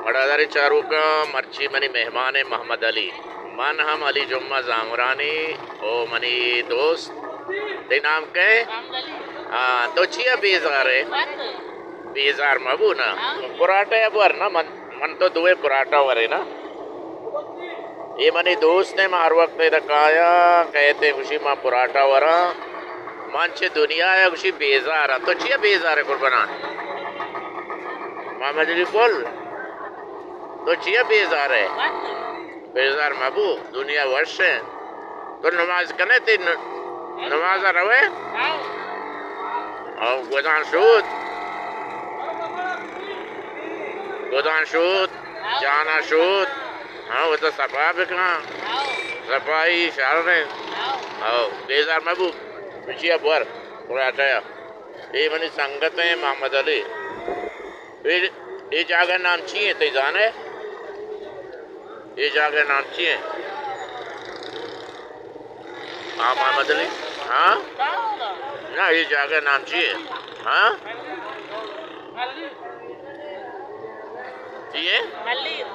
وڑاداریں چاروکاں، مرچی منی مہمان ایں محمد علی۔ من ہم علی جمعہ زامرانی او منی دوست۔ تئی نام کئے؟ محمد علی۔ ہاں، تو چیا بیزار ئے؟ وت۔ بیزار مہ بو نا۔ ہاں۔ پراٹہ ءَ بور نا، من، من تو دوئیں پراٹہ وریں نا۔ اے منی دوست ایں، من ہر وقت ادا کایاں، کئیت ایں گوشی من پراٹہ وراں۔ من چہ دنیا ءَ گوشی بیزار آں۔ تو چیا بیزار ئے قربان؟ محمد علی پل، تو چیا بیزار ئے؟ بیزار مہ بو، دنیا وش ایں۔ تو نماز کن ئے، تئی ن-، نماز ءَ رو ئے؟ او گدان شود۔ گدان شود۔ جان ءَ شود۔ ہاں، وتا صفا بکن۔ صفائی شر ایں۔ او بیزار مہ بو۔ بچیا بور۔ پراٹہ ءَ۔ اے منی سنگت ایں محمد علی۔ اے، اے جاگہ نام چی ایں، تئی زان ئے؟ اے جاگہ نام چی ایں؟ ہاں، محمد علی۔ ہاں؟ نا، اے جاگہ نام چی ایں؟ ہاں؟ چی ایں؟ ملیر۔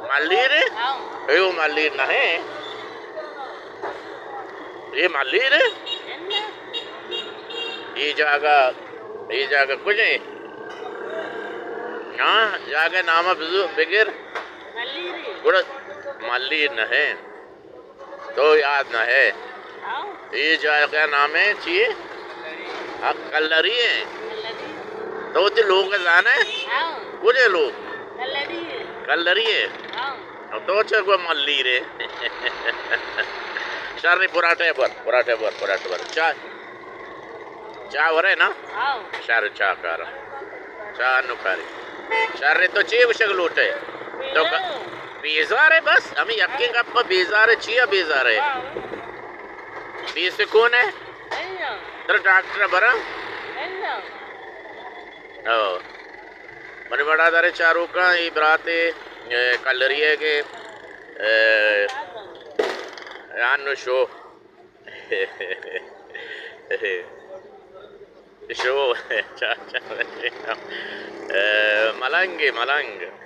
ملیر ایں؟ ہاں۔ اے او ملیر نہ ایں۔ اے ملیر ایں؟ اے جاگہ، اے جاگہ کجا ایں؟ ہاں، جاگہ نام ءَ بزو-، بگر۔ ملیر ایں۔ گڑا ملیر نہ ایں۔ تو یاد نہ ئے۔ ہاں۔ اے جاگہ نام ایں چی؟ ہاں، کلری ایں۔ کلری۔ تو وتی لوگ ءَ زان ئے؟ ہاں۔ کجے لوگ؟ کلری ایں۔ کلری ایں؟ ہاں۔ تو چہ گو ملیر ئے۔ شر، پراٹہ ءَ بور، پراٹہ ءَ بور، پراٹہ ءَ بور۔ چاہ، چاہ ورے نا؟ ہاں۔ شر، چاہ کاراں۔ چاہ نو کاری۔ شر، تو چی گوشگ لوٹ ئے؟ تو ک-، بیزار۔ بیزار ئے بس؟ ہمے یکیں گپ ءَ بیزار ئے، چیا بیزار ئے؟ ہاں۔ بے سکون ئے؟ ترا ڈاکٹر ءَ براں؟ او۔ منی وڑاداریں چاروکاں، اے براتے، اے، کلری ئیگ ایں، اے، انو شو۔ شو، چا، چا، اے، ملنگ ایں، ملنگ۔